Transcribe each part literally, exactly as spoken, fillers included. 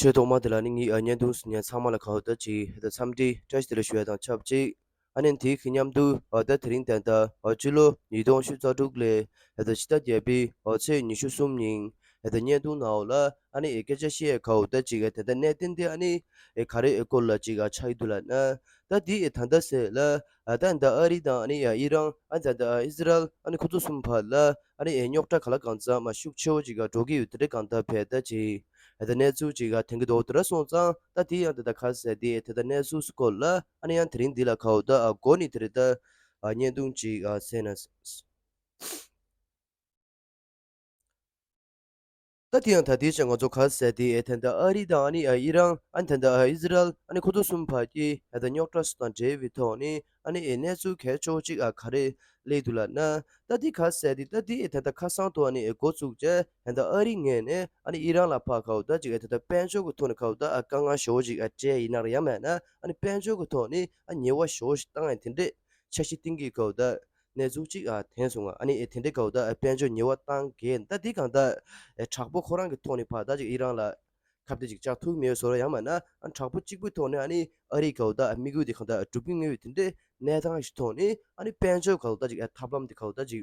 ཁྱོད་ཐོག་མ་དེ་ལ་ནི་ངའི་ཨ་བརྙན་ཐུང་གཟིགས་མཁན་ཚང་མ་ལ་ག་འོ་ད་ཅིག་ད་འཚམས་འདྲི་བཀྲ་ཤིས་བདེ་ལེགས་ཞུ་ཡ་དང་ཆབས་ཅིག་ཨ་ནི་དེའི་གི་མཉམ་དུ་ཨ་ད་དེ་རིང་ད་ལྟ་ཨ་ཕྱི་ལོ་ཉིས་སྟོང་ཉི་ཤུ་རྩ་དྲུག་ལོའི་ཨ་ད་ཕྱི་ཟླ་བརྒྱད་པའི་ཨ་ཚེས་ཉི་ཤུ་གསུམ་ཉིན་ཨ་ད་བརྙན་ཐུང་ནང་ལ་ཨ་ནི་ཨེ་སྐད་ཆ་བཤད་ཡ་ག་འོ་ད་ཅིག་ཨ་ད་ད་གནད་དོན་དེ་ཨ་ནི་ཨེ་ག་རེ་ཨེ་སྐོར་ལ་ཅིག་ཨ་ཆགས་ཡི་འདུག་ལབ་ན། ད་དེ་ཨེ་ད་ལྟ་ཟེར་ལ་ཨ་ད་ད་ཨ་རི་དང་ཨ་ནི་ཨི་རན་ཨ་ད་ད་ཨི་སི་རལ་ཨ་ནི་ཁོ་ཚོ་གསུམ་བར་ལ་ཨ་ནི་ཨེ་རྙོག་དྲ་ག་ལ་གང་འཚམ་མ་ཤུགས་ཆེ་བོ་ཅིག་ག་འགྲོ་གི་ཡོད་དེ་འདྲ་གང་ལྟར་བས་ད་ཅིག་ཨ་ད་གནས་ཚུལ་ཅིག་ག་ཐོན་གི་འདུག་དེ་འདྲ་སོང་ཙང་ད་དེ་ཡང་ད་ད་ག་ཟེར་དེ་ཨེ་ད་ད་གནས་ཚུལ་སྐོར་ལ་ཨ་ནི་ཡང་དེ་རིང་འདི་ལ་ག་འོ་ད་ཨ་འགོ་ནས་དེ་རེད་ད་ཨ་བརྙན་ཐུང་ཅིག་ཨ་ཟེར་ན། ད་དེ་ཡང་ད་དེའི་ཆ་ང་ཚོ་ག་ཟེར་དེ་ཨེ་ད་ད་ཨ་རི་དང་ཨ་ནི་ཨ་ཨི་རན་ཨ་ནི་ད་ད་ཨ་ཨི་སི་རལ་ཨ་ནི་ཁོ་ཚོ་གསུམ་བར་གྱི་ཨེ་ད་རྙོག་དྲ་སོགས་དང་འབྲེལ་བའི་ཐོག་ནས་ཨ་ནི་ཨེ་གནས་ཚུལ་གལ་ཆེ་བོ་ཅིག་ཨ་ག་རེ་སླེབས་འདུག་ལབ་ན། ད་དེ་ག་ཟེར་དེ་ད་དེ་ཨེ་ད་ད་ཁ་སང་དུ་ཨ་ནི་ཨེ་འགོ་བཙུགས་རྗེས་ཨེ་ད་ཨ་རི་ངོས་ནས་ཨ་ནི་ཨི་རན་ལ་ཕར་ག་འོ་ད་ཅིག་ཨེ་ད་ད་དཔལ་འབྱོར་གྱི་ཐོག་ནས་ག་འོ་ད་ཨ་དཀའ་ངལ་ཞེ་བོ་ཅིག་ཨ་སྤྲད་ཡིན་ན་རེད་ཡང་མེད་ན་ཨ་ནི་དཔལ་འབྱོར་གྱི་ཐོག་ནས་ཨ་ཉེས་པ་ཞེ་བོ་ཞིག་བཏང་ཡ་དེ་འདྲས། འཆར་གཞི་བཏིང་གི་ག་འོ་ད་གནས་ཚུལ་གཅིག་ཨ་ཐོན་སོང་ང་། ཨ་ནི་ཨེ་དེ་འདྲའི་ག་འོ་ད་ཨ་དཔལ་འབྱོར་ཉེས་པ་བཏང་གི་ད་དེ་གང་ད་ཨེ་དྲག་པོ་ཁོ་རང་གི་ཐོག་ནས་ཕར་ད་ཅིག་ཨི་རན་ལ་ཁ་གཏད་ཅིག་བཅག་ཐུབ་མེད་བཟོ་ར་ཡང་མ་ན་ཨ་དྲག་པོ་གཅིག་པུའི་ཐོག་ནས་ཨ་ནི་ཨ་རིའི་ག་འོ་ད་ཨ་དམིགས་ཡུལ་དེ་གང་ད་སྒྲུབ་ཀྱི་ངེས་ཡོད་དེ་འདྲའི་གནས་སྟངས་ཤིག་ཐོག་ནས་ཨ་ནི་དཔལ་འབྱོར་ག་འོ་ད་ཅིག་ཨ་ཐབས་ལམ་དེ་ག་འོ་ད་ཅིག་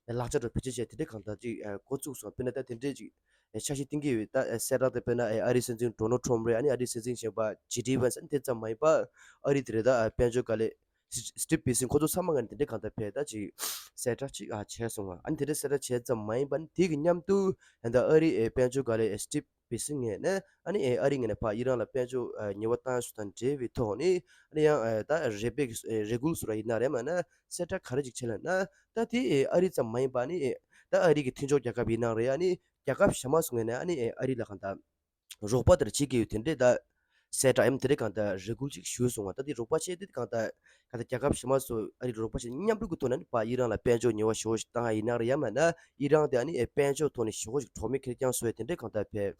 ཨེ་ལག་ཆ་འདྲ་བེད་སྤྱོད་བྱས་དེ་འདྲའི་གང་ད་ཅིག་ཨེ་འགོ་བཙུགས་སོང་། དཔེར་ན་ད་དེ་འདྲའི་ཅིག་ཨེ་འཆར་གཞི་བཏིང་གི་ཡོད་ད་ཨེ་གསལ་བསྒྲགས་དེ་དཔེར་ན་ཨེ་ཨ་རིའི་སྲིད་འཛིན་ཌོ་ནལ་ཊམ་རེད། ཨ་ནི་ཨ་རིའི་སྲིད་འཛིན་གཞོན་པ་ཇེ་ཌི་ཝན་སི་ཨ་ནི་དེ་ཙམ་མ་ཡིན་པ་ཨ་རི་དེ་རེད་ད་ཨ་དཔལ་འབྱོར་དཀའ་ལས། སི་ཊིབ་བྷི་སིན་ཁོ་ཚོ་ཚང་མ་ངས་དེ་འདྲའི་གང་ལྟར་བས་ད་ཅིག་གསལ་བསྒྲགས་ཅིག་ཨ་བྱས་སོང་ང་། ཨ་ནི་དེ་འདྲའི་གསལ་བསྒྲགས་བྱས་ཙམ་མ་ཡིན་པ་ནི་དེ་གི་མཉམ་དུ་ད་ཨ་རི་ཨེ་དཔལ་འབྱོར་དཀའ་ལས་ཨེ་སི་ཊིབ་བྷི་སིན་ངོས་ནས་ཨ་ནི་ཨེ་ཨ་རི་ངོས་ནས་ཕར་ཨི་རན་ལ་དཔལ་འབྱོར་ཨ་ཉེས་པ་བཏང་སོང་དང་འབྲེལ་བའི་ཐོག་ནས་ཨ་ནི་ཡང་ཨེ་ད་རེ་སྦེག་ཨེ་རེ་སྐུལ་སོགས་ར་ཡིན་ན་རེད་མ་ན་གསལ་བསྒྲགས་ག་རེ་ཅིག་བྱས་ལབ་ན་ད་དེ་ཨེ་ཨ་རི་ཙམ་མ་ཡིན་པ་ནི་ཨེ་ད་ཨ་རི་གི་མཐུན་ཕྱོགས་རྒྱལ་ཁབ་ཡིན་ན་རེད། ཨ་ནི་རྒྱལ་ཁབ་གཞན་མ་སོགས་ངོས་ནས་ཨ་ནི་ཨེ་ཨ་རི་ལ་གང་ལྟར། རོགས་པ་དེར་བྱེད་ཀྱི་ཡོད་དེ་འདྲས་ད། གསལ་བསྒྲགས་ཨེམ་དེ་འདྲས་གང་ལྟར་རེ་སྐུལ་ཅིག་ཞུས་སོང་བ། ད་དེ་རོགས་པ་བྱེད་དེ་གང་ལྟར་གང་ལྟར་རྒྱལ་ཁབ་གཞན་མ་ཚོ་ཨ་རི་རོགས་པ་བྱེད་མཉམ་རུབ་ཀྱི་ཐོག་ནས་ནི་ཕར་ཨི་རན་ལ་དཔལ་འབྱོར་ཉེས་པ་ཞེ་བོ་ཞིག་བཏང་ཡ་ཡིན་ན་རེད་ཡ་མེད་ན་ཨི་རན་དེ་ཨ་ནི་ཨེ་དཔལ་འབྱོར་ཐོག་ནས་ཞེ་བོ་ཞིག་གྲོགས་མེད་ཁེར་རྐྱང་བཟོ་ཡ་དེ་འདྲས་གང་ལྟར་བས་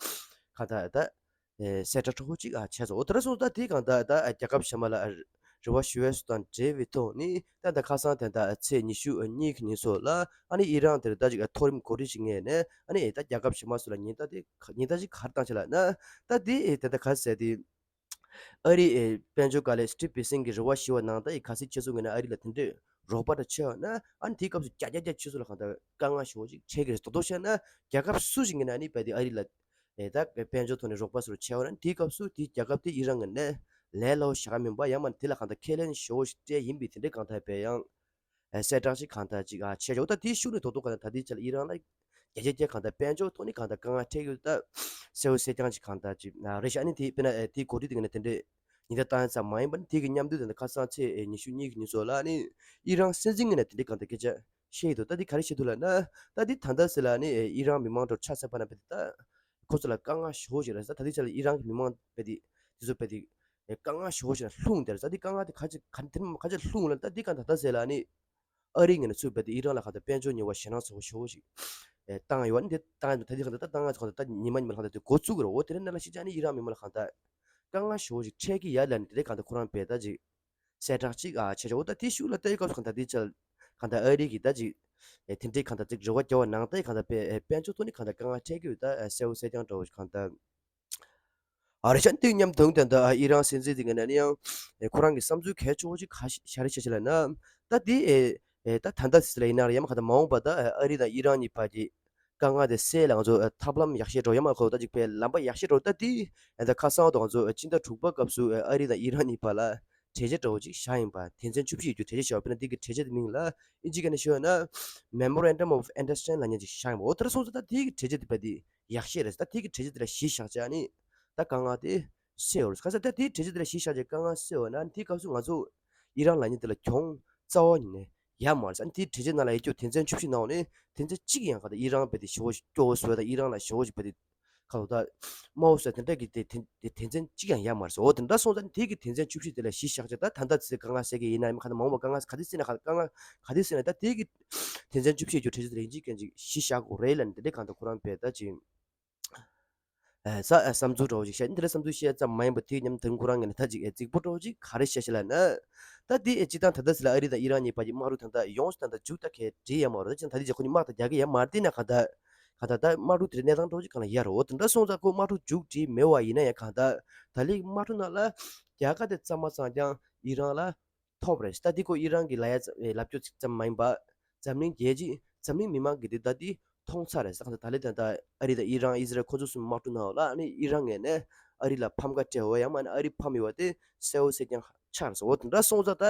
གང་ལྟར་ད་ཨེ་གསལ་བསྒྲགས་དྲག་པོ་ཅིག་ཨ་བྱས་སོང་། འོ་དེ་འདྲ་སོང་ད་དེ་གང་ལྟར་ད་ཨ་རྒྱལ་ཁབ་གཞན་མ་ལ་ཨ་རེ་བ་ཞུ་ཡས་སུ་དང་འབྲེལ་བའི་ཐོག་ནས་ད་ལྟ་ཁ་སང་དེ་ད་ཚེས་ཉི་ཤུ་གཉིས་ཀྱི་ཉིན་སོགས་ལ་ཨ་ནི་ཨི་རན་དེར་ད་ཅིག་མཐོ་རིམ་འགོ་ཁྲིད་ཅིག་ངོས་ནས་ཨ་ནི་ད་རྒྱལ་ཁབ་གཞན་མ་སོགས་ལ་ཉེན་བརྡ་དེ་ཉེན་བརྡ་ཅིག་ག་རེ་བཏང་ཆེ་ལབ་ན་ད་དེ་ད་ལྟ་ག་ཟེར་དེ་ཨ་རི་དཔལ་འབྱོར་དཀའ་ལས་སི་ཊིབ་བྷི་སིན་གྱི་རེ་བ་ཞུ་བ་ནང་ད་ཡི་ག་སྲིད་ཁྱེད་ཚོ་ངོས་ནས་ཨ་རི་ལ་དེ་འདྲའི་རོགས་པ་འདྲ་བྱས་ཡོད་ན་ཨ་ནི་དེའི་སྐབས་སུ་རྒྱ་རྒྱ་རྒྱ་ཁྱེད་ཚོ་ལ་གང་ལྟར་དཀའ་ངལ་ཞེ་པོ་ཅིག་འཕྲད་ཀྱི་རེད། དོ་དོ་བཤད་ན་རྒྱལ་ཁབ་སུ་ཞིག་ངོས་ནས་ཨ་ནི་བས་དེ་ཨ་རི་ལ། ཨེ་ད་དཔལ་འབྱོར་ཐོག་ནས་རོགས་པ་ཚོར་ཆེ་བ་ན་དེའི་སྐབས་སུ་དེའི་རྒྱལ་ཁབ་དེ་ཨི་རན་གྱི་ནས་ལས་སླ་བོ་བཞག་མིན་པ་ཡང་མ་དེ་ལ་གང་ལྟར་ཁས་ལེན་ཞེ་བོ་ཞིག་སྤྲད་ཡིན་པའི་དེ་འདྲའི་གང་ལྟར་བས་ཡང་ཨེ་གསལ་བསྒྲགས་ཅིག་གང་ལྟར་ཅིག་ཨ་བྱས་ཡོད། ད་དེའི་ཤུགས་ནས་དོ་དོ་གང་ལྟར་ད་ལྟའི་ཆ་ལ་ཨི་རན་ལ་རྒྱ་ཆེ་རྒྱ་གང་ལྟར་དཔལ་འབྱོར་ཐོག་ནས་གང་ལྟར་དཀའ་ངལ་འཕྲད་ཡོད་ད་གསལ་བོ་གསལ་རྐྱང་ཅིག་གང་ལྟར་ཅིག་ཨ་རེ་ཤ་ཨ་ནི་དེ་དཔེར་ན་ཨེ་དེའི་འགོ་ཁྲིད་དེ་ངས་ནས་དེ་འདྲའི་ཉེན་བརྡ་བཏང་ཡ་ཙམ་མ་ཡིན་པ་ནི་དེ་གི་མཉམ་དུ་དེ་འདྲ་ཁ་སང་ཚེས་ཨེ་ཉི་ཤུ་གཉིས་ཀྱི་ཉིན་སོགས་ལ་ཨ་ནི་ཨི་རན་སྲིད་འཛིན་ངོས་ནས་དེ་འདྲའི་གང་ལྟར་སྐད་ཆ་བཤད་ཡོད་དོ། ད་འདི་ག་རེ་བཤད་འདུག་ལབ་ན་ད་འདི་ད་ལྟ་ཟེར་ལ་ནི་ཨི་རན་མི་མང་ཚོར་ཆ་མཚོན་པ་ན་བས་ད་ཁོ་ཚོ་ལ་དཀའ་ངལ་ཞེ་པོ་ཞིག་རེད། ད་ད་འདི་ཆ་ལ་ཨི་རན་གྱི་མི་མང་བས་དེ་དེ་ཚོ་བས་དེ་དཀའ་ངལ་ཞེ་པོ་ཞིག་ལ་ལྷུང་བསྡད་རེད། ད་འདི་དཀའ་ངལ་དེ་ག་ཅི་ག་དེ་ག་ཅི་ལྷུང་ལ་ད་འདི་ག་ད་ལྟ་ཟེར་ལ་ནི་ཨ་རི་ངོས་ནས་ཚུར་བས་དེ་ཨི་རན་ལ་ག་ད་དཔལ་འབྱོར་ཉེས་པ་ཞེད་སྣང་ཚ་པོ་ཞེ་པོ་ཞིག་བཏང་ཡོད། ཨ་ནི་དེ་བཏང་ཡོད་ད་འདི་ག་ད་ད་ད་ད་ཉི་མ་ཉི་མ་ལྷག་ད་དེ་འགོ་བཙུགས་རེད། འོ་དེ་རིང་ནང་ལ་ཤེས་བྱ་ནི་ཨི་རན་མི་མང་ལ་ག་ད་དཀའ་ངལ་ཞེ་པོ་ཞིག་འཕྲད་ཀྱི་ཡ་ལ་ནི་དེ་ག་ད་ཁོ་རང་བས་ད་ཅིག་གསལ་བསྒྲགས་གཅིག་ཨ་བྱས་བྱས། འོ་ད་དེ་ཤུགས་ལ་ལྟ་ཡི་སྐབས་སུ་གང་ལྟར་དེ་ཆ་གང་ལྟར་ཨ་རི་གི་ད་ཅིག་ཨེ་དེ་འདྲའི་གང་ལྟར་ཅིག་རེ་བ་རྒྱག་པ་ནང་ལྟ་ཡི་གང་ལྟར་དཔེ་ཨེ་དཔལ་འབྱོར་ཐོག་ནས་གང་ལྟར་དཀའ་ངལ་འཕྲད་ཀྱི་ཡོད་ད་ཨེ་གསལ་བོ་གསལ་རྐྱང་འདྲ་བོ་ཞིག་གང་ལྟར་ཨ་རི་ཤ་འདི་མཉམ་དུ་ད་ལྟ་ཨེ་ཨི་རན་སྲིད་འཛིན་དེ་ངས་ན་ནི་ཡང་ཨེ་ཁོ་རང་གི་བསམ་ཚུལ་གལ་ཆེ་བོ་ཅིག་ག་ཤ་རེ་བྱས་ཤིག་ལབ་ན་ད་དེ་ཨེ་ཨེ་ད་ད་ལྟ་ཟེར་ལ་ཡིན་ན་རེ་ཡ་མ་གང་ལྟར་མ་འོངས་པ་ད་ཨེ་ཨ་རི་དང་ཨི་རན་གཉིས་བར་གྱི་དཀའ་ངལ་དེ་སེལ་ལ་ང་ཚོ་ཐབས་ལམ་ཡག་ཤོས་འགྲོ་ཡ་མ་གོ་ད་ཅིག་པའི་ལམ་པ་ཡག་ཤོས་འགྲོ་ད་དེ་ཨེ་ད་ཁ་སང་དུ་ང་ཚོ་ཕྱི་ཟླ་དྲུག་པ་སྐབས་སུ་ཨ་རི་དང་ཨི་རན་གཉིས་བར་ལ་གྲོས་ཆོད་འདྲ་བོ་ཅིག་བཞག་ཡིན་པ་དོན་ཚན་བཅུ་བཞི་ཡོད་རྒྱུ་གྲོས་ཆོད་བཞག་པ་དཔེར་ན་འདི་གི་གྲོས་ཆོད་དེ་མིང་ལ་ཨིན་ཇི་སྐད་ནས་ཞུས་ན་Memorandum of Understanding ལབ་མཁན་ཅིག་བཞག་ཡིན་པ། འོ་དེར་སོང་ཙང་ད་དེ་གི་གྲོས་ཆོད་དེ་བས་དེ་ཡག་ཤོས་རེད། ད་དེ་གི་གྲོས་ཆོད་དེ་ལ་གཞི་བཞག་བྱས་ཨ་ནི་ད་དཀའ་ངལ་དེ་སེལ་བ་རེད། ཁ་སང་ད་དེའི་གྲོས་ཆོད་དེ་ལ་གཞི་བཞག་རྗེས་དཀའ་ངལ་སེལ་བ་ན་དེའི་སྐབས་སུ་ང་ཚོ་ཨི་རན་ལ་ཉིན་དེ་ལ་གྱོང་རྩ་བ་ཉིད་ནས་ཡོད་མ་རེད། ཨ་ནི་དེའི་གྲོས་ཆོད་ནང་ལ་ཡོད་རྒྱུ་དོན་ཚན་བཅུ་བཞི་ནང་ནས་དོན་ཚན་གཅིག་ཡང་ག་ད་ཨི་རན་བས་དེ་ཞེ་པོ་སྐྱོ་བོ་བཟོས་དང་ཨི་རན་ལ་ཞེ་པོ་ཞིག་བས་དེ་ཁ་ལོ་ད་དམའ་བོ་བཟོས་དེ་འདྲ་གི་དེ་དོན་དོན་ཚན་གཅིག་ཡང་ཡོད་མ་རེད། འོ་དེ་འདྲ་སོང་ཙང་དེ་གི་དོན་ཚན་བཅུ་བཞི་དེ་ལ་གཞི་བཞག་བྱས་ད་ད་ལྟ་ཚེ་དཀའ་ངལ་སེལ་གི་ཡིན་ན་ཡང་ཁ་ད་མ་འོངས་པ་དཀའ་ངལ་ག་དེ་སེལ་ན་ག་དཀའ་ངལ་ག་དེ་སེལ་ན་ད་དེ་གི་དོན་ཚན་བཅུ་བཞི་ཡོད་རྒྱུ་གྲོས་ཆོད་དེ་ལ་ཡིན་གཅིག་མཁན་ཅིག་གཞི་བཞག་དགོས་རེད་ལབ་ནས་དེ་འདྲ་གང་ལྟར་ཁོ་རང་བས་ད་ཅིག་ཨ་ས་ཨ་བསམ་ཚུལ་འདྲ་བོ་ཞིག་བཤད། འདི་འདྲ་བསམ་ཚུལ་བཤད་ཙམ་མ་ཡིན་པར་དུས་མཉམ་དུ་ཁོ་རང་ངོས་ནས་ད་ཅིག་ཨེ་རྫིག་པོ་འདྲ་བོ་ཅིག་ག་རེ་བཤད་ཤེ་ལབ་ན། ད་འདི་ཨེ་སྤྱིར་བཏང་ད་ལྟ་ཟེར་ལ་ཨ་རི་དང་ཨི་རན་གཉིས་བར་གྱི་དམག་འཁྲུག་ད་ལྟ་ཡོངས་སུ་ད་ལྟ་མཇུག་ད་གས་བསྒྲིལ་ཡ་མ་རེད། ད་ཅིག་ད་འདི་ཅིག་ཁོ་གཉིས་དམག་ད་རྒྱག་གི་ཡ་མ་རེད། དེ་ན་ག་ད་ གང་ལྟར་ད་དམག་འཁྲུག་དེ་རིང་གནས་སྟངས་འདྲ་བོ་ཅིག་གང་ལ་ཡར་འོ་དེ་འདྲ་སོང་ཙང་ཁོ་དམག་འཁྲུག་མཇུག་སྒྲིལ་མེད་པ་ཡིན་ན་ཡང་གང་ལྟར་ད་ལྟའི་དམག་འཁྲུག་ནང་ལ་རྒྱལ་ཁ་དེ་རྩ་མ་ཚང་ཀྱང་ཨི་རན་ལ་ཐོབ་རེད། ད་འདི་ཁོ་ཨི་རན་གྱི་ལབ་ཡ་ལབ་སྐྱོ་ཙམ་མ་ཡིན་པ། འཛམ་གླིང་རྒྱལ་སྤྱི་འཛམ་གླིང་མི་མང་གིས་འདི་ད་འདི་མཐོང་ཚར་རེད། ད་ད་ལྟ་ད་ལྟ་ཨ་རི་དང་ཨི་རན་ཨི་ཟི་རལ་ཁོ་ཚོ་གསུམ་དམག་འཁྲུག་གནང་བ་ལ་ཨ་ནི་ཨི་རན་ངོས་ནས་ཨ་རི་ལ་ཕམ་ཁ་སྤྲད་འོ་ཡང་མ་ནི་ཨ་རི་ཕམ་ཡོད་པ་དེ་གསལ་བོ་གསལ་རྐྱང་ཆགས་རེད་སོ། འོ་དེ་འདྲ་སོང་ཙང་ད་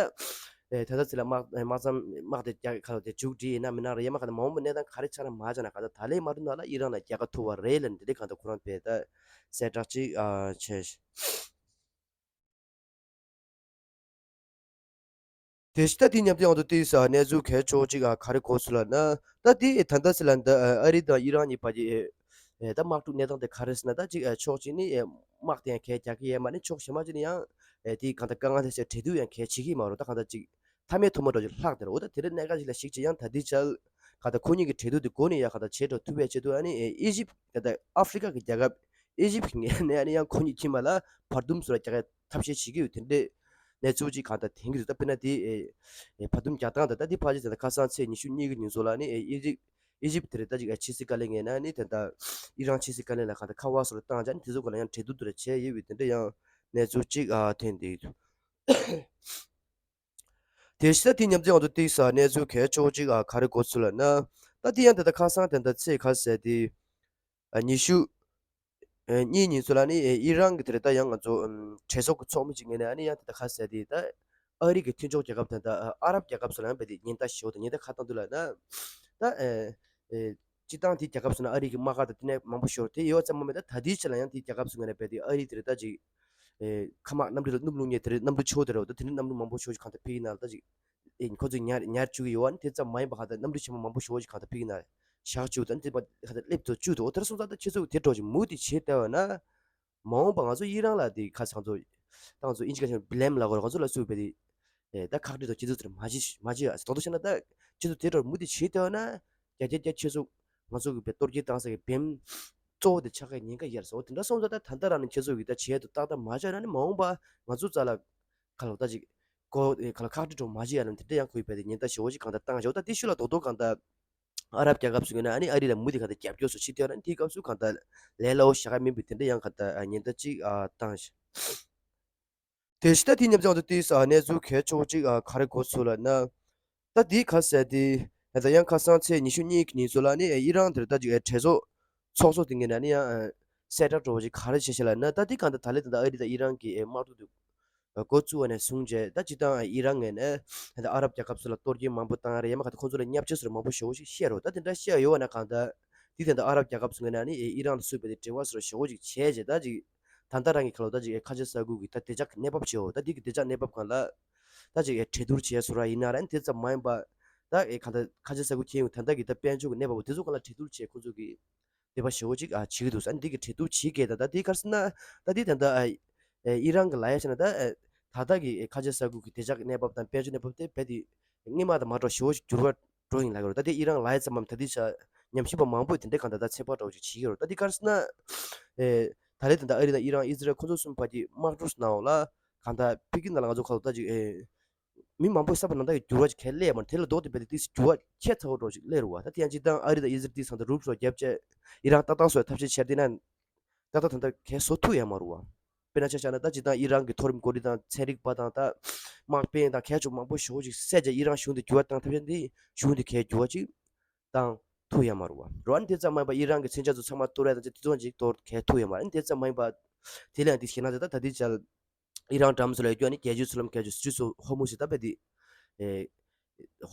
ཨེ་ད་ལྟ་ཚེ་ལ་དམག་དམག་མཚམས་དམག་དེ་རྒྱག་ག་ལ་དེ་མཇུག་སྒྲིལ་ཡིན་ན་མིན་ན་རེད། ཡང་མ་ག་ད་མ་འོངས་པ་གནས་སྟངས་ག་རེ་ཆགས་ན་མ་ཆགས་ན་ག་ད་ད་ལྟའི་དམག་འཁྲུག་ནང་ལ་ཨི་རན་ལ་རྒྱལ་ཁ་ཐོབ་པ་རེད་ལབ་ནས་དེ་འདྲའི་གང་ལྟར་ཁོ་རང་བས་ད་གསལ་བསྒྲགས་ཅིག་ཨ་བྱས། དེ་ཕྱི་ད་དེ་མཉམ་དུ་ཡང་དུ་ཏིས་གནས་ཚུལ་གལ་ཆེ་བོ་གཅིག་ག་རེ་གོ་ཚུལ་ལབ་ན། ད་དེ་ད་ལྟ་ཟེར་ལ་འདི་ཨ་རི་དང་ཨི་རན་གཉིས་བར་གྱི་ད་དམག་འཁྲུག་གནས་སྟངས་དེ་ག་རེ་ཟེར་ན། ད་གཅིག་ཕྱོགས་གཅིག་ནི་དམག་དེ་ཡང་གས་རྒྱག་གི་ཡས་མ་ནི་ཕྱོགས་གཞན་མ་གཅིག་ནི་ཡང་དེ་གང་ལྟར་དཀའ་ངལ་དེ་ཚོ་འབྲེལ་གཏུག་ཡང་གས་བྱེད་ཀྱི་མ་རེད། ད་གང་ལྟར་གཅིག་མཐའ་མའི་ཐོག་མ་འདྲ་ཅིག་ལྷག་དེ་རེད། འོ་ད་དེ་རིང་གནད་འགག་ཅིག་ལ་གཞིགས་བྱས་ཡང་ད་དེ་ཆར་གང་ལྟར་ཁོ་གཉིས་ཀྱི་འབྲེལ་གཏུག་དེ་འགོ་ནས་ཡང་གང་ལྟར་བྱེད་འགྲོ་ཐུབ་པའི་ཆེད་དུ་ཨ་ནི་ཨི་ཇིབ་གང་ལྟར་ཨ་ཧྥི་རི་ཀ་གི་རྒྱལ་ཁབ་ཨི་ཇིབ་ཀྱི་ངོས་ནས་ཨ་ནི་ཡང་ཁོ་གཉིས་ཁྱིམ་པ་ལ་བར་འདུམ་བཟོ་ར་རྒྱག་ཡ་ཐབས་ཤེས་བྱེད་ཀྱི་ཡོད། དེ་འདྲའི་གནས་ཚུལ་ཅིག་གང་ལྟར་དེང་གི་འདུག་ད་དཔེར་ན་དེ་ཨེ་བར་འདུམ་རྒྱག་སྟངས་དང་ད་དེ་ཕལ་ཆེར་ད་ལྟ་ཁ་སང་ཚེས་ཉི་ཤུ་གཉིས་ཀྱི་ཉིན་སོགས་ལ་ནི་ཨེ་ཨི་ཇིབ་ཨི་ཇིབ་དེ་རེད། ད་ཅིག་ཨེ་ཕྱི་སྲིད་བཀའ་བློན་ངོས་ནས་ནི་དེ་ལྟར་ཨི་རན་ཕྱི་སྲིད་བཀའ་བློན་ལ་གང་ལྟར་ཁ་པར་སོགས་ལ་བཏང་བྱས་ནི་དེ་ཚོ་གང་ལ་ཡང་འབྲེལ་གཏུག་དེ་འདྲ་བྱས་ཡོད་པའི་དེ་འདྲ་ཡང་གནས་ཚུལ་ཅིག་ཨ་ཐོན་བསྡད་ཡོད། དེ་ཕྱི་ད་དེ་མཉམ་འཛིན་འོག་ཏུ་ཏིག་ས་གནས་ཚུལ་གལ་ཆེ་བོ་ཅིག་ཨ་ག་རེ་གོ་ཚུལ་ལབ་ན། ད་དེ་ཡང་དེ་ལྟར་ཁ་སང་དེ་ལྟར་ཚེས་ག་ཟེར་དེ་ཨ་ཉི་ཤུ་ཨ་གཉིས་ཉིན་ཚོ་ལ་ནི་ཨེ་ཨི་རན་གྱི་དེ་རེད། ད་ཡང་ང་ཚོ་ཨམ་གྲོས་ཚོགས་ཀྱི་ཚོགས་མི་ཅིག་ངོས་ནས་ཨ་ནི་ཡང་དེ་ལྟར་ཁ་གསལ་དེ་ད་ཨ་རི་གི་མཐུན་ཕྱོགས་རྒྱལ་ཁབ་དང་ད་ཨ་རབ་རྒྱལ་ཁབ་སོགས་ལ་ཡང་རྦད་དེ་ཉེན་བརྡ་ཞུ་དང་ཉེན་བརྡ་ག་བཏང་འདུག་ལབ་ན། ད་ཨེ་ཨེ་སྤྱིར་བཏང་དེ་རྒྱལ་ཁབ་སོགས་ན་ཨ་རི་གི་དམག་སྒར་དང་དེ་ནས་མང་པོ་ཤོར་དེ་ཡོད་ཙམ་མ་མེད། ད་ད་ལྟའི་ཆ་ལ་ཡང་དེ་རྒྱལ་ཁབ་སོགས་ངོས་ནས་རྦད་དེ་ཨ་རི་དེ་རེད་ད་ཅིག་ཨེ་མཁའ་དམག་གནམ་གྲུ་ལ་སྣུམ་བླུགས་མཁན་དེ་རེད། གནམ་གྲུ་ཆེ་བོ་དེ་རེད། ད་དེ་འདྲའི་གནམ་གྲུ་མང་པོ་ཤོར་ཅིག་གང་ལྟར་ཕ་གི་ནང་ལ་ད་ཅིག་ཨེ་ཁོ་ཚོས་ཉར་ཉར་བཅུག་གི་ཡོད་ཨ་ནི་དེ་ཙམ་མ་ཡིན་པ་གང་ལྟར་གནམ་གྲུ་ཆེན་པོ་མང་པོ་ཞེ་པོ་ཅིག་གང་ལྟར་ཕ་གི་ན་བཞག་བཅུག་ད་ནི་དེ་པ་གང་ལྟར་སླེབས་ཐུབ་བཅུག་འདུག་འོ་དེར་སོང་ཙང་ད་ཁྱེད་ཚོ་དེ་འདྲ་ཅིག་མུ་མཐུད་བྱེད་བསྡད་པ་ན་མ་འོངས་པ་ང་ཚོ་ཨི་རན་ལ་དེ་ཁ་སང་ཚོ་ཏང་ཚོ་ཨིན་ཇི་སྐད་ཆ་བྷི་ལེམ་ལབ་དགོས་རེད། ང་ཚོ་ལ་སུས་བས་དེ་ཨེ་ད་ཁག་དཀྲི་དང་ཁྱེད་ཚོ་དེར་མ་བྱེད་མ་བྱེད་ཨ་ཟེར་དོག་དོག་བཤད་ན་ད་ཁྱེད་ཚོ་དེ་འདྲ་མུ་མཐུད་བྱེད་བསྡད་པ་ན་རྒྱ་རྒྱ་རྒྱ་ཁྱེད་ཚོ་ང་ཚོ་གི་བས་གཏོར་སྐྱོན་བཏང་ས་གི་བེམ་གཙོ་བོ་དེ་ཆགས་ཀྱི་ཉེན་ཁ་ཡོད་རེད་ཟེར། འོ་དེ་འདྲ་སོང་ཙང་ད་ད་ལྟ་རང་ནས་ཁྱེད་ཚོ་གི་ད་བྱེད་དུ་ཏག་ཏག་མ་བྱས་ན་ནི་མ་འོངས་པ་ང་ཚོ་རྩ་ལ་ག་ལ་ད་ཅིག་གོ་ཨེ་ག་ལ་ཁག་དཀྲི་འགྲོ་མ་བྱེད་ཡ་ལ་དེ་འདྲ་ཡང་ཁོའི་བས་དེ་ཉེན་བརྡ་ཞེ་བོ་ཞིག་གང་ལྟར་བཏང་བཞག་ད་དེ་ཤུལ་ལ་རྡོག་རྡོག་གང་ལྟར་ཨ་རབ་རྒྱལ་ཁབ་ཚོ་ཡིན་ན་ཨ་ནི་ཨ་རི་ལ་མུ་མཐུད་གང་ལྟར་རྒྱབ་སྐྱོར་སུ་བྱེད་དེ་ཡོད་ན་དེའི་སྐབས་སུ་གང་ལྟར་ལས་སླ་བོ་བཞག་ག་མིན་པའི་དེ་འདྲ་ཡང་གང་ལྟར་ཉེན་བརྡ་ཅིག་བཏང་ཞིང་། དེ་ཕྱི་ད་དེ་མཉམ་ཚང་དུ་དེའི་ས་གནས་ཚུལ་གལ་ཆེ་བོ་ཅིག་ག་རེ་གོ་ཚུལ་ལབ་ན། ད་དེའི་ཁ་གསལ་དེ་ད་ཡང་ཁ་སང་ཚེས་ཉི་ཤུ་གཉིས་ཀྱི་ཉིན་ཚོ་ལ་ནི་ཨི་རན་དེར་ད་ཅིག་གྲོས་ཚོགས་ཚོགས་གཙོ་དེ་ངོས་ནས་ནི་ཡང་གསལ་བསྒྲགས་འགྲོ་བ་ཅིག་ག་རེ་བྱས་ཤག་ལབ་ན། ད་དེ་གང་ལྟར་ད་ལན་ད་ལྟ་ཨ་རི་དང་ཨི་རན་གྱི་དམག་འཁྲུག་དེ་འགོ་བཙུགས་པ་ནས་བཟུང་བྱས་ད་སྤྱིར་བཏང་ཨི་རན་ངོས་ནས་ད་ཨ་རབ་རྒྱལ་ཁབ་ཚོ་ལ་གཏོར་སྐྱོན་མང་པོ་བཏང་ཡ་རེད། ཡང་མ་ག་ད་ཁོང་ཚོ་ལ་བརྙས་བཅོས་སོགས་མང་པོ་ཞེ་བོ་ཞིག་བཤད་རོགས། ད་དེ་འདྲ་བཤད་ཡོད་པ་ན་གང་ལྟར་དེ་དེ་འདྲ་ཨ་རབ་རྒྱལ་ཁབ་ཚོ་ངོས་ནས་ནི་ཨི་རན་ལ་སུས་བས་དེ་འབྲེལ་བ་སོགས་ཞེ་བོ་ཞིག་བྱས་བྱས་ད་ཅིག་ད་ལྟ་རང་གི་ཁ་ལོ་ད་ཅིག་ཁ་ཆེ་ས་ཁུལ་གྱི་ད་བདེ་འཇགས་ཀྱི་གནས་བབ་བྱས་འོ་ད་དེ་གི་བདེ་འཇགས་གནས་བབ་གང་ལ་ད་ཅིག་གྲོས་བསྡུར་བྱས་སོ་ར་ཡིན་ན་ར་ནི་དེ་ཙམ་མ་ཡིན་པ་ད་ཨེ་གང་ལྟར་ཁ་ཆེ་ས་ཁུལ་ཁྱེད་ཡོང་ད་ལྟ་གི་ད་དཔལ་འབྱོར་གྱི་གནས་བབ་དེ་ཚོ་གང་ལ་གྲོས་བསྡུར་བྱས་ཁོ་ཚོ་གི་དེ་བ་ཞེ་བོ་ཅིག་ཨ་བྱེད་ཀྱི་འདུག་ས་ནི་འདི་གི་གྲོས་བསྡུར་བྱེད་མཁན་ད་ད་འདི་ག་རེ་ཟེར་ན་ད་འདི་ད་ལྟ་ཨ་ཨེ་ཨི་རན་གི་ལ་ཡ་བྱས་ན་ད་ཨེ་ད་ལྟ་གི་ཨེ་ཁ་ཆེ་ས་ཁུལ་གི་བདེ་འཇགས་ཀྱི་གནས་བབ་དང་དཔལ་འབྱོར་གནས་བབ་དེ་རྦད་དེ་སྔོན་མ་དང་མ་འདྲ་བ་ཞེ་བོ་ཅིག་འགྱུར་བ་འགྲོ་ཡིན་ལབ་ཀྱི་རེད། ད་དེ་ཨི་རན་ལ་ཡ་ཙམ་མམ་ད་འདི་ཆ་ཉམས་ཞིབ་པ་མང་པོས་དེ་འདྲའི་གང་ད་ད་ཚོད་དཔག་འདྲ་བོ་ཅིག་བྱེད་ཀྱི་རེད། ད་འདི་ག་རེ་ཟེར་ན་ཨེ་ད་ལྟ་དེ་འདྲ་ཨ་རི་དང་ཨི་རན་ཨི་ཟི་རལ་ཁོ་ཚོ་གསུམ་བར་གྱི་དམག་འཁྲུག་ནང་ལ་གང་ད་ཕ་གི་ནང་ལ་ང་ཚོ་ཁ་ལོ་ད་ཅིག་ཨེ། མི་མང་པོས་བསམ་པ་ནང་ལྟར་གྱི་འགྱུར་བ་ཞིག་གང་ཡང་སླེབས་ཡོད་མ་རེད། དེ་ལ་ལྡོག་སྟེ་རྦད་དེ་ཏོག་ཙམ་འགྱུར་བ་ཁྱད་མཚར་པོ་འདྲ་ཞིག་སླེབས་རེད་བ། ད་དེ་ཡང་སྤྱིར་བཏང་ཨ་རི་དང་ཨི་ཟི་རལ་དེ་ཚང་དུ་རུབ་རུབ་རྒྱབ་བྱས་ཨི་རན་ཏག་ཏག་བཟོ་བའི་ཐབས་ཤེས་བྱས་བསྡད་ན་ཏག་ཏག་ད་ལྟ་གས་བཟོ་ཐུབ་ཡོད་མ་རེད་བ། དཔེར་ན་ཆ་བཞག་ན་ད་སྤྱིར་བཏང་ཨི་རན་གྱི་མཐོ་རིམ་འགོ་ཁྲིད་དང་ཚན་རིག་པ་དང་ད་དམག་དཔོན་དང་གས་ཆོག་མང་པོ་ཞེ་པོ་ཅིག་བསད་བྱས་ཨི་རན་གཞུང་དེ་འགྱུར་བ་བཏང་ཐབས་ཤེས་འདི་གཞུང་དེ་གས་འགྱུར་བ་ཅིག་བཏང་ཐུབ་ཡོད་མ་རེད་བ། རོ་ཨ་ནི་དེ་ཙམ་མ་ཡིན་པ་ཨི་རན་གྱི་མཚོན་ཆ་ཚོ་ཚང་མ་གཏོར་ཡ་དང་དེ་ཚོ་ཅིག་གཏོར་གས་ཐུབ་ཡོད་མ་རེད། ཨ་ནི་དེ་ཙམ་མ་ཡིན་པ་དེ་ལས་ཡང་དེ་ཤེས་ན་ད་ད་དེ་ཅལ། ཨི་རན་འགྲམ་སུ་ལ་ཡོད་རྒྱུ་ཨ་ནི་རྒྱལ་སྤྱིའི་མཚོ་ལམ་རྒྱལ་སྤྱི་སུད་སི་ཧོར་མུ་ཟི་ད་བས་དེ། ཨེ།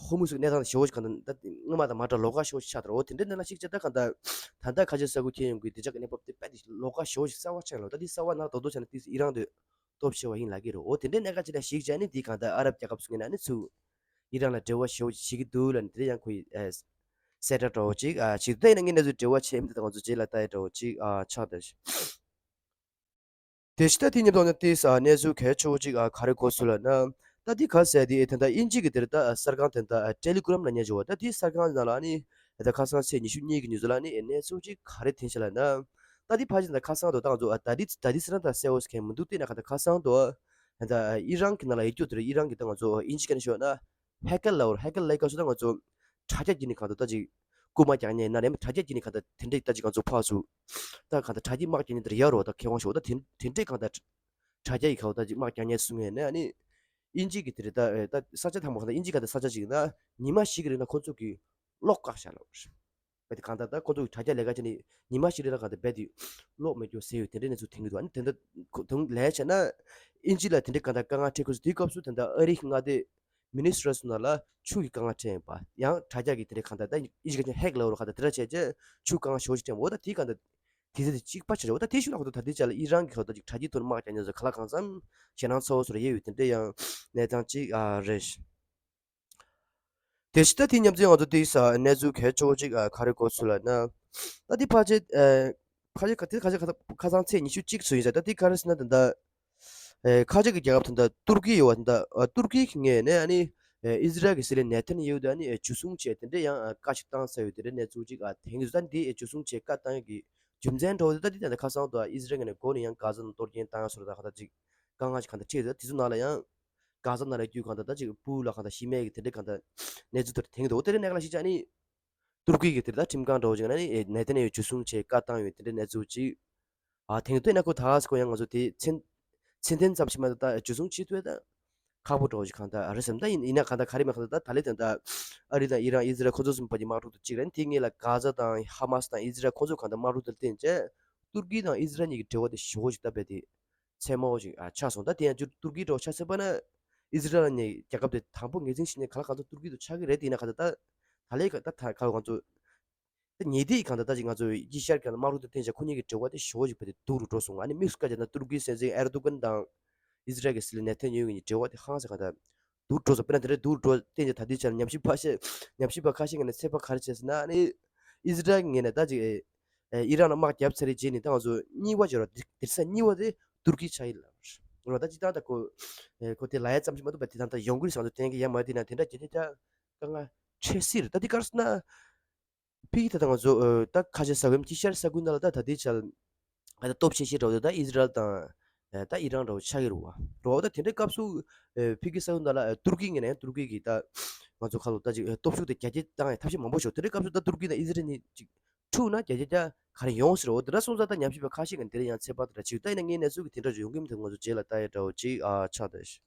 ཧོར་མུ་ཟི་གི་གནས་སྟངས་ཞེ་བོ་ཞིག་གང་ལྟར་ད་སྔོན་མ་དང་མ་འདྲ་ལོགས་ཀ་ཞེ་བོ་ཞིག་ཆགས་འདུག་འོ་དེ་འདྲའི་གནས་ལ་ཞིག་བྱས་ད་གང་ལྟར་ད་ལྟ་ཁ་ཆེ་ས་ཁུལ་ཁྱེད་ཡོང་གི་བདེ་འཇགས་ཀྱི་གནས་བབ་དེ་དཔེ་དེ་ལོགས་ཀ་ཞེ་བོ་ཞིག་གསར་བ་ཆགས་ཡོང་ལོ། ད་དེ་གསར་བ་ནང་རྡོག་རྡོག་བྱས་ན་དེ་ཨི་རན་དེ་སྟོབས་ཆེ་བ་ཡིན་ལབ་ཀྱི་རེད། འོ་དེ་འདྲའི་གནས་ཀ་ཅིག་ལ་ཞིག་བྱས་ནས་དེ་གང་ལྟར་ཨ་རབ་རྒྱལ་ཁབ་ཚོ་ངོས་ནས་ནི་ཚུར་ཨི་རན་ལ་འབྲེལ་བ་ཞེ་བོ་ཞིག་བྱེད་ཀྱི་འདུག་ལབ་ནས་དེ་འདྲ་ཡང་ཁོས་ཨེ། གསལ་བསྒྲགས་འདྲ་བོ་ཅིག་ཨ་བྱེད་འདུག་ད་ཡིན་ན་ངས་གནས་ཚུལ་འབྲེལ་བ་བྱས་མི་འདུག་ད་ང་ཚོ་རྗེས་ལ་ལྟ་ཡ་འདྲ་བོ་ཅིག་ཨ་ཆགས་འདུག་དེ་ཕྱི་ད་དེ་མཉམ་དུ་ནི་ཏིས་ཨ་གནས་ཚུལ་གལ་ཆེ་བོ་ཅིག་ཨ་ག་རེ་གོ་སོང་ལབ་ན། ད་དེ་ག་ཟེར་དེ་ད་ལྟ་དབྱིན་ཇི་གི་དེར་ད་གསར་ཁང་དེ་ད་ཊེ་ལི་གྷི་རམ་ལབ་མཁན་ཅིག་ཡོད། ད་དེ་གསར་ཁང་ནང་ལ་ནི་ད་ཁ་སང་ཚེས་ཉི་ཤུ་གཉིས་ཀྱི་ཉིན་ཚོ་ལ་ནི་གནས་ཚུལ་ཅིག་ག་རེ་ཐོན་ཤག་ལབ་ན། ད་དེ་ཕལ་ཆེར་ད་ཁ་སང་དུ་ད་ང་ཚོ་ཨ་ད་དེ་ད་དེ་ཟེར་ན་ད་གསལ་བོ་ཟེར་མཁན་མི་འདུག་དེ་ན་ག་ད་ཁ་སང་དུ་ད་ཨི་རན་གྱི་ནང་ལ་ཡོད་རྒྱུ་དེར་ཨི་རན་གྱི་ད་ང་ཚོ་དབྱིན་ཇི་སྐད་ནས་ཤོད་ན་ཧེ་ཀར་ལབ་ཧེ་ཀར་ལབ་སྐབས་སུ་ད་ང་ཚོ་དྲ་རྒྱ་བརྒྱུད་ནས་གང་ལྟར་ད་ཅིག་ རྐུ་མ་རྒྱག་མཁན་ཡིན་ན་རེད། དྲ་རྒྱ་བརྒྱུད་ནས་གང་ལྟར་དེ་འདྲས་ད་ཅིག་ང་ཚོ་ཕར་ཚུར་ད་གང་ལྟར་དྲ་རྒྱའི་དམག་རྒྱག་མཁན་དེ་འདྲ་ཡོད་རེད་བ། ད་མཁས་དབང་ཞིག་འོ་ད་དེ་དེ་འདྲས་གང་ལྟར་དྲ་རྒྱ་ཡི་ཁ་འོ་ད་ཅིག་དམག་རྒྱག་མཁན་གསུང་མཁན་ནི་ཨ་ནི་དབྱིན་ཇི་གི་དེ་རེད། ད་ད་ས་ཆ་དང་པོ་གང་ལྟར་དབྱིན་ཇི་གང་ལྟར་ས་ཆ་ཅིག་ཡིན་ན་ཉི་མ་ཞིག་གི་རིང་ལ་ཁོ་ཚོ་གི་གློག་བཀག་བཞག་ལབ་རེད། རྦད་དེ་གང་ལྟར་ད་ཁོ་ཚོ་གི་དྲ་རྒྱ་ལས་ཀ་བྱས་ནས་ཉི་མ་ཞིག་རིང་ལ་གང་ལྟར་རྦད་དེ་གློག་མེད་རྒྱུ་ཟེར་ཡོད། དེ་འདྲས་གནས་ཚུལ་ཐོན་གྱི་འདུག་ཨ་ནི་དེ་འདྲ་ཁོ་དུང་ལས་བྱས་ན་དབྱིན་ཇི་ལ་དེ་འདྲས་གང་ལྟར་དཀའ་ངལ་འཕྲད་ཁུལ་སུ་དེའི་སྐབས་སུ་ད་ལྟ་ཨ་རིའི་མངའ་སྡེ་མི་ནི་སི་ཊར་སུ་ནང་ལ་ཆུ་གི་དཀའ་ངལ་འཕྲད་ཡིན་པ། ཡང་དྲ་རྒྱ་གི་དེ་འདྲས་གང་ལྟར་ད་དབྱིན་ཇི་སྐད་ཆ་ཧེག་ལབ་རོགས་གང་ལྟར་དེ་འདྲ་བྱས་རྗེས་ཆུ་དཀའ་ངལ་ཞེ་པོ་ཅིག་འཕྲད་ཡིན་པ། འོ་ད་དེའི་གང་ལྟར་དུས་ཚོད་དེ་གཅིག་པ་བྱས་རྗེས་འོ་ད་དེའི་ཤུལ་ལ་ཁོ་ཚོ་ད་ལྟའི་ཆ་ལ་ཨི་རན་གྱི་ཁ་ཐོག་ཅིག་དྲ་རྒྱའི་ཐོག་ནས་དམག་རྒྱག་མཁན་ཚོ་ག་ལ་གང་འཚམ་ཞེད་སྣང་ཚ་བོ་བཟོ་འདྲ་ཡོད་ཡོད། དེ་འདྲས་ཡང་གནས་སྟངས་ཅིག་ཨ་རེད། དེ་བཞིན་ད་དེ་མཉམ་འཛེམ་ང་ཚོ་དེའི་ས་གནས་ཚུལ་གལ་ཆེ་བོ་ཅིག་ཨ་ག་རེ་གོ་ཚུལ་ལབ་ན། ད་དེ་ཕལ་ཆེར་ཨ་ཕལ་ཆེར་ག་དེ་ཁ་ཆེ་ཁ་ཁ་སང་ཚེས་ཉི་ཤུ་གཅིག་ཚོད་ཡིན་ས། ད་དེ་ག་རེ་ཟེར་ན་ད་ལྟ་ཨེ་ཁ་ཆེ་གི་རྒྱལ་ཁབ་ད་ལྟ་ཏུར་ཀི་ཡོད་བ། ད་ལྟ་ཨ་ཏུར་ཀི་གི་ངོས་ནས་ཨ་ནི་ཨེ་ཨི་ཟི་རལ་གི་སྲིད་བློན་ནེ་ཐན་ཡ་ཧུ་དེ་ཨ་ནི་ཨེ་འཇུ་བཟུང་བྱས་དེ་འདྲས་ཡང་ཨ་བཀའ་ཞིག་བཏང་ས་ཡོད། དེ་འདྲས་གནས་ཚུལ་ཅིག་ཨ་ཐོན་གྱི་འདུག་ད་འདི་ཨེ་འཇུ་བཟུང་བྱས་བཀའ་བཏང་ཡ་གི་རྒྱུ་མཚན་འདྲ་བོ་དེ་ད་འདི་ད་ལྟ་ཁ་སང་དུ་ཨ་ཨི་ཟི་རལ་ངོས་ནས་འགོ་ནས་ཡང་གྷ་ཟ་ནང་གཏོར་སྐྱོན་བཏང་ཡ་བཟོ་འདྲ་ད་ག་ད་ཅིག་དཀའ་ངལ་ཞིག་གང་ལྟར་འཕྲད་ཡོད། ད་དེ་ཚོ་ནང་ལ་ཡང་གྷ་ཟ་ནང་ལ་རྒྱུ་གང་ལྟར་ད་ཅིག་སྤུ་ལ་གང་ལྟར་ཤི་རྨས་ཀྱི་དེ་འདྲའི་གང་ལྟར་གནས་ཚུལ་དེ་ཐོན་གྱི་འདུག་དེ་འདྲའི་གནས་སྐབས་ལ་གཞིགས་བྱས་ནི་ཏུར་ཀི་གི་དེ་ལ་ཁྲིམས་ཁང་འདྲ་བོ་ཅིག་ནང་ནས་ནེ་ཐན་ཡ་ཧུ་འཇུ་བཟུང་བྱས་བཀའ་བཏང་ཡོད། དེ་འདྲའི་གནས་ཚུལ་ཅིག་ཨ་ཐོན་གྱི་འདུག་ཨ་ནི་ཁོ་ཡང་ང་ཚོ་དེ་མཚན་མཚན་ཐོན་ཙམ་ཞིག་མ་གཏོགས་ད་འཇུ་བཟུང་བྱེད་ཐུབ་ཡ་ད་ཁག་པོ་འདྲ་བོ་ཞིག་གང་ལྟར་རེད་བསམ། ད་ཡིན་ཡིན་ན་གང་ལྟར་ག་རེ་མེད་གང་ལྟར་ད་ད་ལས་དེ་ད་ཨ་རི་དང་ཨི་རན་ཨི་ཟི་རལ་ཁོ་ཚོ་གསུམ་བར་གྱི་དམག་འཁྲུག་དེ་གཅིག་རེད། དེའི་སྔོན་ལ་གྷ་ཟ་དང་ཧ་མ་སི་དང་ཨི་ཟི་རལ་ཁོ་ཚོ་གང་ལྟར་དམག་འཁྲུག་དེ་ལ་བརྟེན་བྱས་ཏུར་ཀི་དང་ཨི་ཟི་རལ་གཉིས་ཀྱི་འབྲེལ་བ་དེ་ཞེ་པོ་ཞིག་ད་རྦད་དེ་ཚད་མ་བོ་ཞིག་ཨ་ཆགས་སོང་། ད་དེ་ཡང་ཏུར་ཏུར་ཀི་འདྲ་བོ་ཆ་བཞག་པ་ན་ཨི་ཟི་རལ་ནས་རྒྱལ་ཁབ་དེ་དང་པོ་ངོས་འཛིན་བྱེད་མཁན་ག་ལ་གང་ཚོ་ཏུར་ཀི་དུ་ཆགས་ཀྱི་རེད། དེ་ཡིན་ན་ག་ད་ད་ད་ལས་ད་ད་ག་ང་ཚོ་ད་ཉེ་དུས་གང་ད་ད་ཅིག་ང་ཚོ་དཀྱིལ་ཤར་གྱི་དམག་འཁྲུག་དེ་བརྟེན་བྱས་ཁོ་གཉིས་ཀྱི་འབྲེལ་བ་དེ་ཞེ་པོ་ཞིག་རྦད་དེ་སྡུག་རུ་འགྲོ་སོང་། ཨ་ནི་དམིགས་སུ་བཀར་བྱས་ན་ཏུར་ཀིའི་སྲིད་འཛིན་ཨེར་དོ་གན་དང་ཨི་ཟི་རལ་གྱི་སྲིད་བློན་ནེ་ཐན་ཡ་ཧུ་གཉིས་འབྲེལ་བ་དེ་ཧང་སང་ག་ད་སྡུག་འགྲོ་སོང་། དཔེར་ན་དེ་འདྲའི་སྡུག་འགྲོ་བརྟེན་བྱས་ད་ལྟའི་ཆར་ཉམས་ཞིབ་པ་ཤེས་ཉམས་ཞིབ་པ་ཁ་ཤས་ཀྱི་ནས་ཚོད་དཔག་ག་རེ་བྱས་ཟེར་ན་ཨ་ནི་ཨི་ཟི་རལ་གྱི་ངོས་ནས་ད་ཅིག་ཨེ་ཨེ་ཨི་རན་ལ་དམག་བརྒྱབ་ཚར་རེད་རྗེས་ནས་ད་ང་ཚོ་གཉིས་པ་བརྗོད་ར་དེ་དེ་ས་གཉིས་པ་དེ་ཏུར་ཀི་ཆགས་ཡིན་ལབ་ར། ད་ཅིག་ད་ད་ཁོ་ཨེ་ཁོ་དེ་ལ་ཡ་ཙམ་ཞིག་མ་གཏོགས་པ་དེ་ད་ད་ཡོང་གི་རེད་བསམ་ཚོ་གཏན་འཁེལ་ཡ་མ་དེ་ན་དེ་འདྲ་རྒྱ་ཆེ་ཆ་དཀའ་ངལ་འཕྲད་སྲིད་རེད། ད་དེ་ག་རེ་ཟེར་ན། ཕ་གི་ད་ལྟ་ང་ཚོ་ཨ་ད་ཁ་ཆེ་ས་ཁུལ་དཀྱིལ་ཤར་ས་ཁུལ་ནང་ལ་ད་ད་ལྟའི་ཆར་ཨ་ད་སྟོབས་ཆེ་ཤོས་འདྲ་བོ་ད་ཨི་ཟི་རལ་དང་ཨ་ད་ཨི་རན་འདྲ་བོ་ཆགས་ཀྱི་རེད་བ། རེད་བ། ད་དེ་འདྲའི་སྐབས་སུ་ཨ་ཕ་གི་ས་ཁུལ་ནང་ལ་ཨ་ཏུར་ཀི་ངོས་ནས་ཡང་ཏུར་ཀི་གིས་ད་ང་ཚོ་ཁ་ལོ་ད་ཅིག་ཨ་སྟོབས་ཤུགས་དེ་རྒྱ་སྐྱེད་བཏང་ཡ་ཐབས་ཤེས་མང་པོ་ཞིག་དེ་འདྲའི་སྐབས་སུ་ད་ཏུར་ཀི་དང་ཨི་ཟི་རལ་གཉིས་ཅིག་འཁྲུག་ན་རྒྱ་སྐྱེད་རྒྱ་ག་རེ་ཡོང་སྲིད་རེད་བ། དེ་འདྲ་སོང་ཙང་ད་ཉམས་ཞིབ་པ་ཁ་ཤས་ཀྱིས་དེ་འདྲ་ཡང་ཚོད་དཔག་དེ་འདྲ་བྱེད་ཀྱི་ཡོད། ད་ཡིན་ན་ངའི་གནས་ཚུལ་གྱི་དེ་འདྲ་ཡོང་གི་མི་འདུག་ང་ཚོ་རྗེས་ལ་ལྟ་ཡ་འདྲ་བོ་ཅིག་ཨ་ཆགས་བསྡད་ཤག་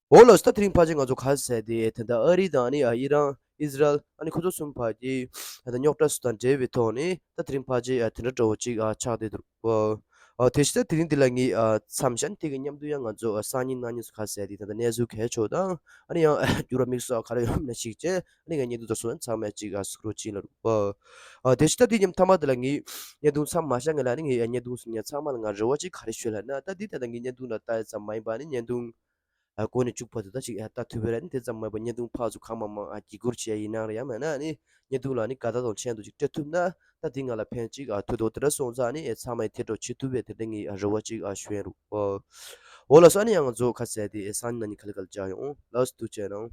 འོ་ལགས་སོ། ད་དེ་རིང་ཕལ་ཆེར་ང་ཚོ་ག་རེ་ཟེར་དེ་ད་ལྟ་ཨ་རི་དང་ཨ་ནི་ཨ་ཨི་རན་ཨི་ཟི་རལ་ཨ་ནི་ཁོ་ཚོ་གསུམ་བར་གྱི་ད་ལྟ་རྙོག་དྲ་སུ་དང་འབྲེལ་བའི་ཐོག་ནས་ད་དེ་རིང་ཕལ་ཆེར་ཨ་དེ་འདྲ་འདྲ་བོ་ཅིག་ཨ་ཆགས་བསྡད་འདུག་ཨ་དེ་བཞིན་ད་དེ་རིང་འདི་ལ་ངས་ཨ་མཚམས་བཞག་དེ་གི་མཉམ་དུ་ཡང་ང་ཚོ་ཨ་སང་ཉིན་གནངས་ཉིན་སུ་ག་རེ་ཟེར་དེ་ད་ལྟ་གནས་ཚུལ་གལ་ཆེ་བ་དང་ཨ་ནི་ཡང་འགྱུར་བ་དམིགས་བསལ་ག་རེ་ཡོད་མེད་ཞིག་བྱས་ཨ་ནི་ངས་བརྙན་ཐུང་དེ་ཚོ་མཚམས་མེད་ཅིག་ཨ་གཟིགས་རོགས་གྱིས་ལབ་རེད། ཨ་དེ་བཞིན་ད་དེ་མཉམ་མཐའ་མ་དེ་ལ་ངས་བརྙན་ཐུང་མཚམས་མ་བཞག་སྔོན་ལ་ཨ་ནི་ངས་ཨ་བརྙན་ཐུང་གཟིགས་མཁན་ཚང་མ་ལ་ང་རེ་བ་ཅིག་ག་རེ་ཞུ་ལབ་ན། ད་འདི་ད་ལྟ་ངས་བརྙན་ཐུང་ལ་ལྟ་ཡ་ཙམ་མ་ཡིན་པ་ཨ་ནི་བརྙན་ཐུང་ཨ་འགོ་ནས་མཇུག་བར་དུ་ད་ཅིག་ཨ་ལྟ་ཐུབ་པ་རེད། དེ་ཙམ་མ་ཡིན་པར་བརྙན་ཐུང་ཕར་ཚུར་གང་མང་མང་ཨ་བརྒྱུད་བསྐུར་བྱས་ཡིན་ནའང་རེད། ཡང་མིན་ན་ཨ་ནི་བརྙན་ཐུང་ལ་ཨ་ནི་དགའ་རྟགས་དང་མཆན་དུ་ཅིག་སྤྲད་ཐུབ་ན་ད་དེ་ང་ལ་ཕན་ཅིག་ཨ་ཐོགས་འདུག་དེ་འདྲ་སོང་ཙང་ཨ་ནི་ཨེ་ཚང་མས་དེ་འདྲ་བྱེད་ཐུབ་པའི་དེ་འདྲ་ངས་ཨ་རེ་བ་ཅིག་ཨ་ཞུ་ཡ་རེད། འོ་ལགས་སོ། ཨ་ནི་ཡང་ང་ཚོ་ག་རེ་ཟེར་དེ་ཨེ་སང་ཉིན་གནངས་ཉིན་ག་ལེ་ག་ལེ་མཇལ་ཡོང་། ལགས་སོ། ཐུགས་རྗེ་གནང་།